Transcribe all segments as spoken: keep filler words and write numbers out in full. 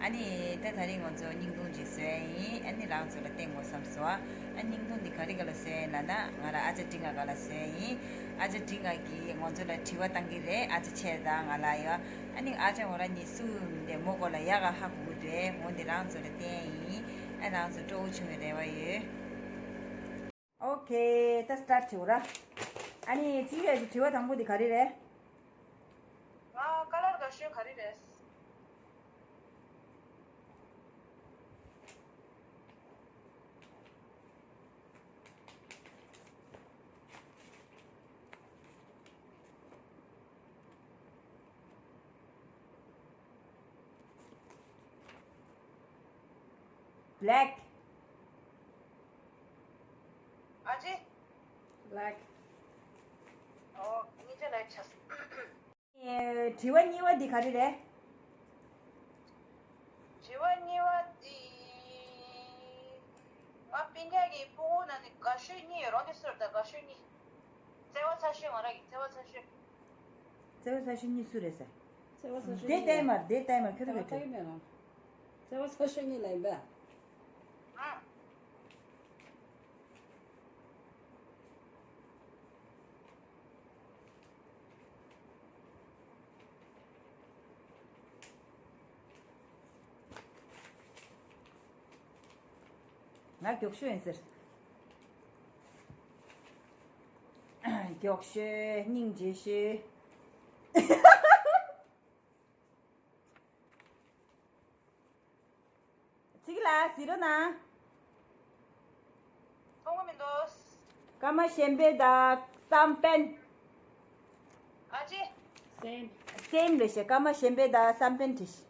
ཨ་ནི་ད་ད་རིང་ང་ཚོ་བརྙན་ཐུང་ཅིག་བཟོས་ཡིན། ཨ་ནི་རང་ཚོ་ལ་སྟོན་དགོས་བསམ་སོང་། ཨ་ནི་བརྙན་ཐུང་འདི་ག་རེ་ག་ལ་བཟོས་ཡིན་ལབ་ན། ང་རང་ཨ་ཅག་ཀྲིན་ཀ་ག་ལ་བཟོས་ཡིན། ཨ་ཅག་ཀྲིན་ཀ་གིས་ང་ཚོ་ལ་དྲི་བ་བཏང་གི་རེད། ཨ་ཅག་ཆེ་དང་ང་ལ་ཡོད། ཨ་ནི་ཨ་ཅག་ཁོ་རང་གཉིས་སུ་ཡིན་དེ་མོ་གོ་ལ་ཡག་ག་ཧ་གོ་གི་འདུག་འོ་འདི་རང་ཚོ་ལ་བསྟན་ཡིན། ཨ་རང་ཚོ་སྤྲོ་བོ་བྱུང་བའི་རེ་བ་ཡོད། ཨོ་ཁེ། ད་སི་ཊར་ཊི་བྱེད་དགོས་ར། ཨ་ནི་ཚིག་རེ་ཞིག་དྲི་བ་དང་པོ་འདི་ག་རེ་རེད། ང་ཀ་ལར་དགའ་ཤོས་ག་རེ་རེད། Black. ཨ་ཅེ། Black. ཨོ། ཉིན་ཅ་ལགས་ཆགས། ཨེ། དྲི་བ་གཉིས་པ་འདི་ག་རེ་རེད། དྲི་བ་གཉིས་པ་འདི། ང་སྤུན་ཀྱག་གི་ཕྲུ་གུ་ནང་ནས་དགའ་ཤོས་གཉིས་ཡོད་རོགས་དེ་སུ་རེད། ད་དགའ་ཤོས་གཉིས། བརྩེ་བ་ཚ་ཤོས། ང་རང་གི་བརྩེ་བ་ཚ་ཤོས། བརྩེ་བ་ཚ་ཤོས་གཉིས་སུ་རེད་ཟེར། བརྩེ་བ་ཚ་ཤོས་དེ་གཉིས་ལ། བལྟས་མ་རེད། དེ་བལྟས་མ་རེད། ཁྱོད་རང་ག་ག་ཁྱོད། ཡིན་མེད་ལ། བརྩེ་བ་ཚ་ཤོས་གཉིས་ལ་ཡིན་པས། ཨ། ང་མགྱོགས་ཤོས་ཡིན་ཟེར། མགྱོགས་ཤོས། སྙིང་རྗེ་ཤོས། ཚིག་ལ་ཟེར་རོ་ན། མཐོང་གི་མི་འདུག་སྐར་མ་གཞན་པའི་དང་བསམ་པན། ཨ་ཅེ། སེམ། སེམ་རེད་ཤག་སྐར་མ་གཞན་པའི་དང་བསམ་པན་བྲིས་ཤག་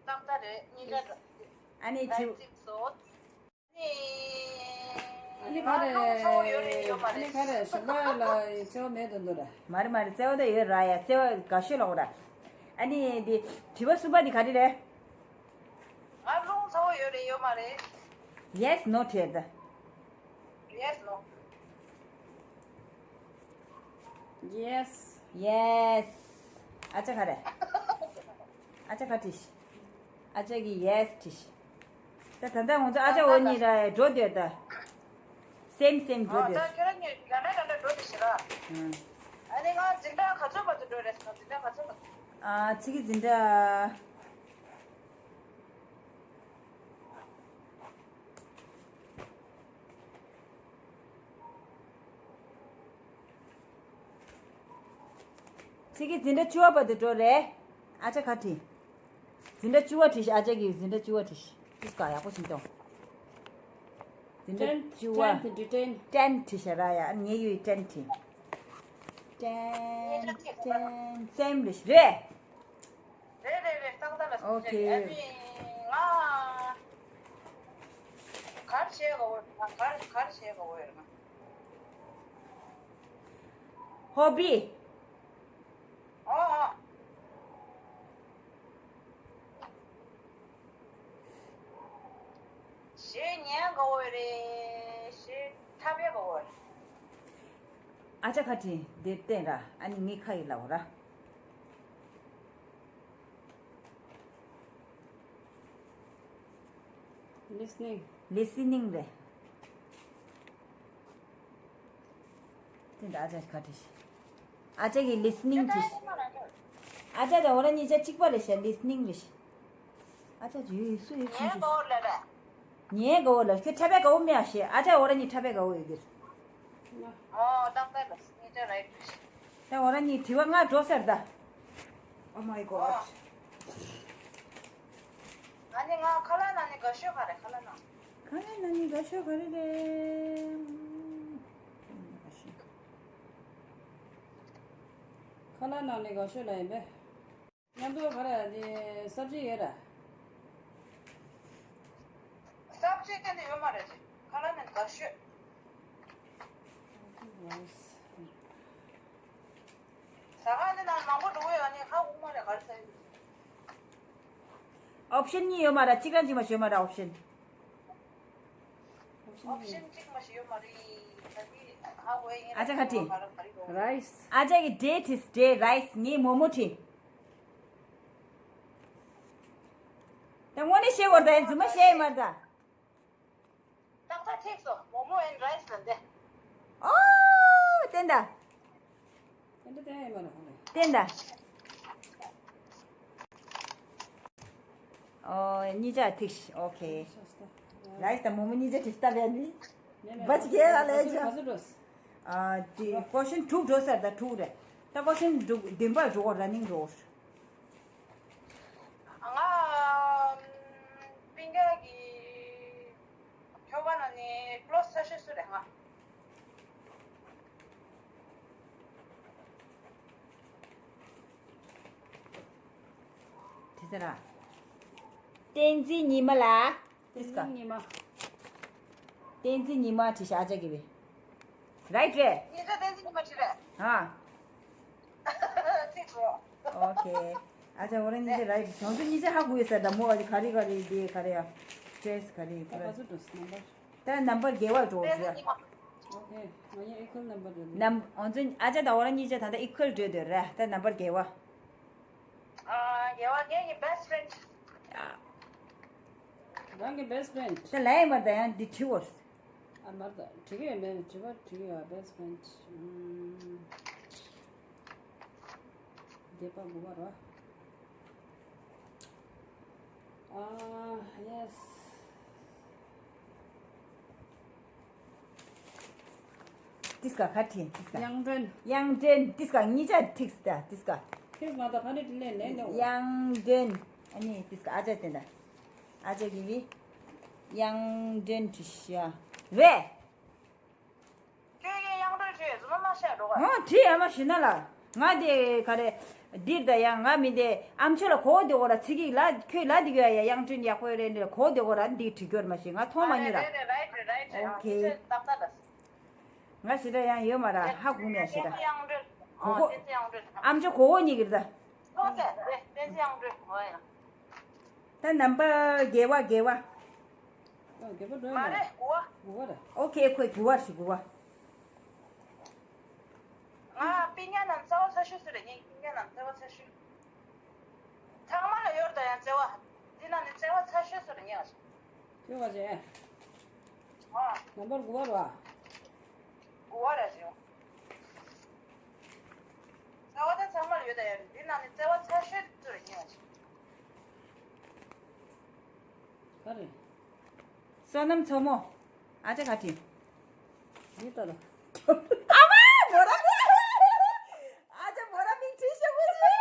ཏག་ཏག་རེད། གཉིས་ཀ་འགྲོ། ཨ་ནི་ཅིའུ། ཨ་ནི་ག་རེ། ཨ་ནི་ག་རེ། ཞོགས་པ་ལ་བརྩེ་བ་མེད་དུ་འདུག་ར། མ་རེད་མ་རེད། བརྩེ་བ་ད་ཡོད་ར་ཡ། བརྩེ་བ་དགའ་ཤོས་ལོག་ར། ཨ་ནི་འདི་དྲི་བ་གསུམ་པ་འདི་ག་རེ་རེད། ང་རླུང་ཚ་བོ་ཡོད་རེད་ཡོད་མ་རེད། Yes, no དྲིས་ད། Yes, no. Yes. Yes. ཨ་ཅག་ག་རེ། ཨ་ཅག་ག་བྲིས། ཨ་ཅག་གིས་yes བྲིས། ད་ད་ལྟ་ང་ཚོ་ཨ་ཅག་འོ་གཉིས་ར་འགྲོ་འདོད་ད། སེམ་སེམ་འགྲོ་ཨ་འདོད། ད་ཁྱོད་རང་གཉིས་ལ་ན་ལ་ན་འགྲོ་འདོད་ཤི་ར། ཨང་། ཨ་ནི་ང་འཛིན་གྲྭ་ག་ཚོད་བར་དུ་འགྲོ་རེད། ང་འཛིན་གྲྭ་ག་ཚོད་བར་དུ། ཨ། ཚིག་གི་འཛིན་གྲྭ། ཚིག་གི་འཛིན་གྲྭ་བཅུ་པ་བར་དུ་འགྲོ་རེད། ཨ་ཅག་ག་བྲིས། འཛིན་གྲྭ་བཅུ་པ་བྲིས་ཤག་ཨ་ཅག་གིས་འཛིན་གྲྭ་བཅུ་པ་བྲིས་ཤག་ཏིས་ཀ་ཡག་པོ་ཞིག་གཏོང་། འཛིན་གྲྭ་ཊེན། བཅུ་པ། ཊེན་བྲིས་ཊེན། ཊེན་བྲིས་ཤག་ར་ཡ། ཨ་ནི་ངའི་ཡུལ་ཊེན་བྲིས། ཊེན། ཊེན་སེམ་རེད་རེད། རེད་རེད་རེད། ཏག་ཏག་ལ་ཨོ་ཁེ། ཨ་ནི་ང་གར་བྱེད་དགོས། ང་གར་གར་བྱེད་དགོས་ཡོད་ང་། ཧོ་བི། ཨོ་ཨོ། གཞས་ཉན་དགོས་རེད། གཞས་འཁྲབ་ཡག་དགོས་རེད། ཨ་ཅག་ག་བྲིས་འདིར་བསྟན་ར། ཨ་ནི་ངའི་ཁ་ཡི་ལ་འོ་ར། Listening. Listening རེད། དེ་འདྲ་ཨ་ཅག་ག་བྲིས། ཨ་ཅག་གིས་listening བྲིས། ཨ་ཅག་དང་འོ་ར་གཉིས་ཆ་གཅིག་པ་རེད་ཤག listening རེད་ཤག་ཨ་ཅག་ཅིག་ཡོད་སུ་ཡོད་ཆུང་ཆུང་། ཉན་དགོས་ལ། ཁྱོད་འཁྲབ་པའི་དགའ་བོ་མེད་ཨ་ཤེས། ཨ་ཅག་འོ་ར་གཉིས་འཁྲབ་པའི་དགའ་བོ་ཡོད་གི། ཨོ་ཏག་ཏག་ལ་ཉིན་ཅག་རའི་ཊི། ད་འོ་ར་གཉིས་དྲི་བ་ལྔ་འགྲོ་ཟེར་ད། Oh my god. ཨ་ནི་ང་ཁ་ལག་ནང་ནས་དགའ་ཤོས་ག་རེ། ཁ་ལག་ནང་། ཁ་ལག་ནང་ནས་དགའ་ཤོས་ག་རེ་རེད། ཁ་ལག་ནང་ནས་དགའ་ཤོས་ལ་ཡིན་པས། མཉམ་དུ་ག་རེ་དེ་སབ་ཇི་ཡོད་ར། སབ་ཇི་གཏན་ནས་ཡོད་མ་རེད་ཅེ། ཁ་ལག་ནང་དགའ་ཤོས། ཟ་ཁང་འདི་ནང་མང་པོ་འགྲོ་གི་ཡོད། ཨ་ནི་ཧ་གོ་མ་རེད་ག་རེ་ཟ་ཡི་འདུག་ཨོབ་ཤན་གཉིས་ཡོད་མ་རེད། གཅིག་རང་གཅིག་མ་ཞོན་མ་རེད་ཨོབ་ཤན། ཨོབ་ཤན་གཅིག་མ་ཞིག་ཡོད་མ་རེད། ད་འདི་ཧ་གོ་ཡ་ཡིན། ཨ་ཅག་ག་བྲིས། རའིས། ཨ་ཅག་གིས་ཌེ་ཊི་ཌེ་རའིས། ངས་མོག་མོག་བྲིས། ད་དངོས་གནས་བཤད་དགོས་རེད་ད། ཡིན་རྫུན་མ་བཤད་ཡིན་མ་རེད་ད། ཏག་ཏག་ཐིག་སོང་། མོ་མོ་ཨེན་རའི་སི་ལ་འདི། ཨོ། བསྟན་ད། དེ་འདྲ་དེ་ཡིན་མ་རེད། བསྟན་ད། ཨོ། གཉིས་ཆ་ཐིག་ཨོ་ཁེ། རའི་སི་དང་མོ་མོ་གཉིས་ཆ་ཐིག་ལྟ་བས་ནི། བ་ཅི་གེ་ལ་ལས་ཅི། ཨ་དེ་ཀོ་ཤན་དྲུག་འགྲོ་ཟེར་ད། དྲུག་རེད། ད་ཀོ་ཤན་དྲུག་བདུན་པར་འགྲོ་གོ། ར་ནིང་འགྲོ། ང་སྤུན་ཀྱག་གི་ཁྱོ་ག་ནང་ནས་ཀློ་ཚ་ཤོས་སུ་རེད་ང་། དེ་ཚེ་ར། བསྟན་འཛིན་ཉི་མ་ལ། ཏིས་ཀ། བསྟན་འཛིན་ཉི་མ། བསྟན་འཛིན་ཉི་མ་བྲིས་ཤག་ཨ་ཅག་གིས་བས། རའིཊ་རེད། ཉིན་ཤས་བསྟན་འཛིན་ཉི་མ་བྲིས་རེད། ཨ། ཐིག་འགྲོ། ཨོ་ཁེ། ཨ་ཅག་འོ་ར་གཉིས་ཆ་རའིཊ། བྱང་ཆུབ་གཉིས་ཆ་ཧ་གོ་ཡོད་ས་ད། མོ་ཨ་ཅག་ག་རེ་ག་རེ་དེ་ག་རེ་ཡ། ཅོའི་སི་ག་རེ་ག་རེ། ད་ག་ཚོད་འགྲོ་སོང་ནམ་པར། ད་ནམ་པར་བརྒྱད་པར་འགྲོ་བསྟན་འཛིན་ཟེར། ཉི་མ། ཨོ་ཁེ། ང་གཉིས་ཨི་ཁུལ་ནམ་པར་རེད། ནམ་འོ་ཚོད་ཨ་ཅག་དང་འོ་ར་གཉིས་ཆ་ད་ལྟ་ཨི་ཁུལ་འགྲོ་འདོད་ར། ད་ནམ་པར་བརྒྱད་པ། ཨ། རྒྱལ་བ་ངེད་ཀྱི་བྷེ་སི་ཕེ་རེན་ཌི། རང་གི་བྷེ་སི་ཕེ་རེན་ཌི། ད་ལའི་མར་ད་ཡང་འདི་བྲིས་འོར། ཨ་མར་ད་བྲིས་ཀྱི་ཡོད་མེད། བྲིས་པ་བྲིས་ཀྱི་ཡོད། བྷེ་སི་ཕེ་རེན་ཌི། ཨམ། བརྒྱད་པ་དགུ་པ་རོ། ཨ། ཡེ་སི། ཏིས་ཀ་ག་བྲིས། ཏིས་ཀ། དབྱངས་སྒྲོན། དབྱངས་སྒྲོན། ཏིས་ཀ་གཉིས་ཆ་ཐིག་ད། ཏིས་ཀ། ཁྱེད་ང་ད་ག་ནས་དྲིས་ལན་ལན་ནོ། དབྱངས་སྒྲོན། ཨ་ནི་ཏིས་ཀ་ཨ་ཅག་དེ་འདྲ། ཨ་ཅག་གིས་བི། དབྱངས་སྒྲོན་བྲིས་ཤག་རེད། ཁྱོད་ཀྱིས་དབྱངས་སྒྲོན་བྲིས་རྫུན་མ་མ་བཤད་འགྲོ་ག། ཨོ་བྲིས་ཡ་མ་ཞུ་ན་ལ། ང་དེ་ག་རེ། འདིར་ད་ཡང་ང་མི་དེ་ཨམ་ཆོ་ལ་གོ་བོ་དེ་གོ་ར། ཚིག་གི་ལ་ཁྱོད་ལ་དེ་གོ་ཡ་ཡ། དབྱངས་སྒྲོན་ཡག་པོ་ཡོད་རེད། འདིར་གོ་བོ་དེ་གོ་ར། འདི་བྲིས་གྱོར་མ་ཤེས། ང་མཐོང་མ་མྱོང་ར། རེད་རེད། རའིཊ་རེད། རའིཊ་རེད། ཨོ་ཁེ། ཏག་ཏག་ལ། ང་ཞེ་དྲག་ཡང་ཡོད་མ་ར། ཧ་གོ་མེད་ཞེ་དྲག། དབྱངས་སྒྲོན། གོ་གོ། བསྟན་འཛིན་དབྱངས་སྒྲོན། ཨམ་ཅོག་གོ་གོ་གཉིས་ཀྱི་རེད་ད། ཨོ་ཁེ། རེད། བསྟན་འཛིན་དབྱངས་སྒྲོན། ཨོ་ཡ། ད་ནམ་པར་བརྒྱད་པ། བརྒྱད་པ། ཨོ་བརྒྱད་པ་འགྲོ་ཡ་མ་མ་རེད། དགུ་པ། དགུ་པ་རེད། ཨོ་ཁེ། ཁོས་དགུ་པ་ཞིག་དགུ་པ། ང་སྤུན་ཀྱག་ནང་བརྩེ་བ་ཚ་ཤོས་སུ་རེད། ངའི་སྤུན་ཀྱག་ནང་བརྩེ་བ་ཚ་ཤོས། ཚང་མ་ལ་ཡོད་རེད་ད་ཡང་བརྩེ་བ། འདི་ནང་ནས་བརྩེ་བ་ཚ་ཤོས་སུ་རེད་ངས། ཁྱོད་ག་རེད། ཨ། ནམ་པར་དགུ་པ་རེད་བ། དགུ་པ་རེད་ཞུ། བརྩེ་བ་ད་ཚང་མར་ཡོད་ད་ཡ། འདི་ནང་ནས་བརྩེ་བ་ཚ་ཤོས་ཚོ་རེད་ངས། ག་རེ། བསོད་ནམས་མཚོ་མོ། ཨ་ཅག་ག་བྲིས། འདི་ལྟ་ལ། ཨ་མ། མོ་ར་མི། ཨ་ཅག་མོ་ར་མིང་བྲིས་ཤག་པོ་ཞིག་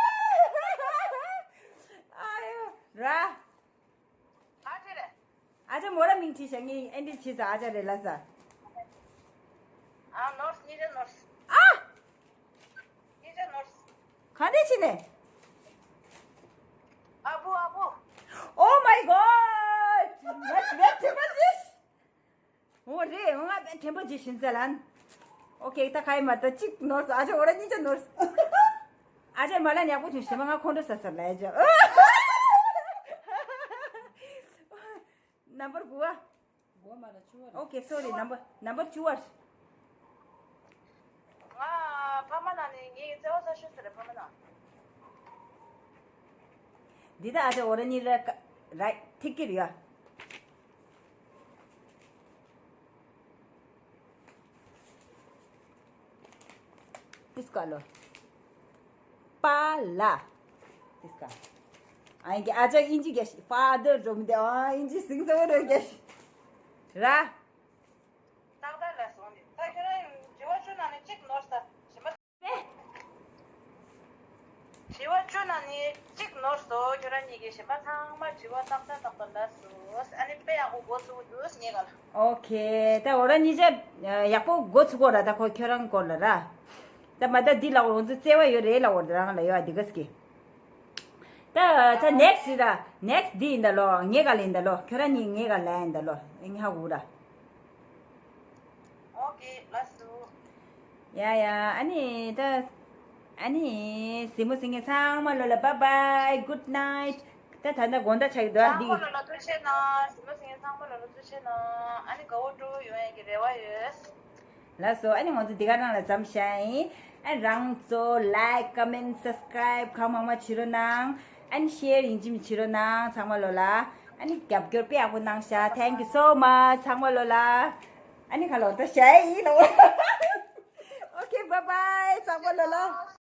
ཨ་ཡོ། ར། ག་བྲིས་རེད། ཨ་ཅག་མོ་ར་མིང་བྲིས་ཤག་ངས་ཨེ་འདྲ་བྱས་ཙང་ཨ་ཅག་རེད་ལབ་ས། ཨ་ནོར་སི། གཉིས་ཆ་ནོར་སི། ཨ། གཉིས་ཆ་ནོར་སི། ག་འདྲ་བྱས་ནས། ཨ་བུ། ཨ་བུ། Oh my God! ང་དྲན་པ་བརྗེད། འོ་རེད། འོ་ང་དཔེ་དྲན་པ་བརྗེད་ཤིན་ཙེ་ལན། ཨོ་ཁེ། ད་ག་ཡི་མ་ད་གཅིག་ནོར་སི། ཨ་ཅག་འོ་ར་གཉིས་ཆ་ནོར་སི། ཨ་ཅག་མ་ལ་ཉག་པོ་བྱུང་ཞེ་མ། ང་ཁོང་ཁྲོ་ཟ་ས་ལ་ཨ་ཅག་ནམ་པར་དགུ་པ། དགུ་པ་མ་རེད། བཅུ་པ་རེད། ཨོ་ཁེ། སོ་རི། ནམ་པར་ནམ་པར་བཅུ་པ། ང་ཕ་མ་ནང་ནས་ངའི་བརྩེ་བ་ཚ་ཤོས་སུ་རེད། ཕ་མ་ནང་། འདི་ད་ཨ་ཅག་འོ་ར་གཉིས་ར་ར་ཐིག་གི་རེད་ཡ། ཏིས་ཀ་ལོ། པཱ་ལགས། ཏིས་ཀ། ཨ་ཡིན་གྱི་ཨ་ཅག་དབྱིན་ཇི་རྒྱ་ཤི། ཕ་དར་འགྲོ་མི་འདི། ཨ་དབྱིན་ཇི་སིང་ས་བོ་རེད་རྒྱ་ཤི། ར། ཏག་ཏག་ལ་སོང་ནི། ད་ཁྱོད་རང་དྲི་བ་བཅུ་ནང་ནས་གཅིག་ནོར་ས་ཞིམ་པ། དྲི་བ་བཅུ་ནང་ནས་གཅིག་ནོར་སོང་། ཁྱོད་རང་གཉིས་ཀྱིས་གཞན་པ་ཚང་མ་དྲི་བ་ཏག་ཏག་ཏག་ཏག་ལབ་སོང་། ཨ་ནི་དཔེ་ཡག་པོ་འགོ་ཚུགས་འདུག་ངས་ག་ལ། ཨོ་ཁེ། ད་འོ་ར་གཉིས་ཆ་ཡག་པོ་འགོ་ཚུགས་གོ་ར། ད་ཁོ་ཁྱོད་རང་སྐོར་ལ་ར། ད་མ་ད་འདི་ལ་འོ་ཚོ་བརྩེ་བ་ཡོད་རེད་ལབ་འོ་རང་ལ་ཡོད་ཨ་འདི་ག་སྐྱེ། ད་ད་ནེག་སི་ར། ནེག་སི་འདི་ཡིན་ད་ལོ། ངས་ག་ལ་ཡིན་ད་ལོ། ཁྱོད་རང་གཉིས་ངས་ག་ལ་ཡིན་ད་ལོ། ཨེ་ངས་ཧ་གོ་ར། ཨོ་ཁེ། ལགས་སོ། ཡ་ཡ། ཨ་ནི་ད་ཨ་ནི་གཟིགས་མོ་གཟིགས་མཁན་ཚང་མ་ལོ་ལ་bye bye, good night. ད་ད་ལྟ་དགོང་དག་ཆགས་ཀྱི་འདུག་ཨ། ཚང་མ་འདི་ལོ་ལ་ཐུགས་རྗེ་གནང་། གཟིགས་མོ་གཟིགས་མཁན་ཚང་མ་ལོ་ལ་ཐུགས་རྗེ་གནང་། ཨ་ནི་དགའ་བོ་སྤྲོ་བོ་ཡོང་ཡག་གི་རེ་བ་ཡོད། ལགས་སོ། ཨ་ནི་ང་ཚོ་འདི་ག་རང་ལ་མཚམས་བཞག་ཡིན། ཨ་རང་ཚོ་like, comment, subscribe གང་མང་མང་བྱེད་རོགས་གནང་། ཨ་ནི་ཤེར་ཡིན་གཅིག་མིན་གཅིག་བྱེད་རོགས་གནང་། ཚང་མ་ལོ་ལ། ཨ་ནི་རྒྱབ་སྐྱོར་དཔེ་ཡག་པོ་གནང་ཤག Thank you so much ཚང་མ་ལོ་ལ། ཨ་ནི་ཁ་ལོ་ད་ཞའི་ཡིན་ལོ། Okay, bye bye ཚང་མ་ལོ་ལ།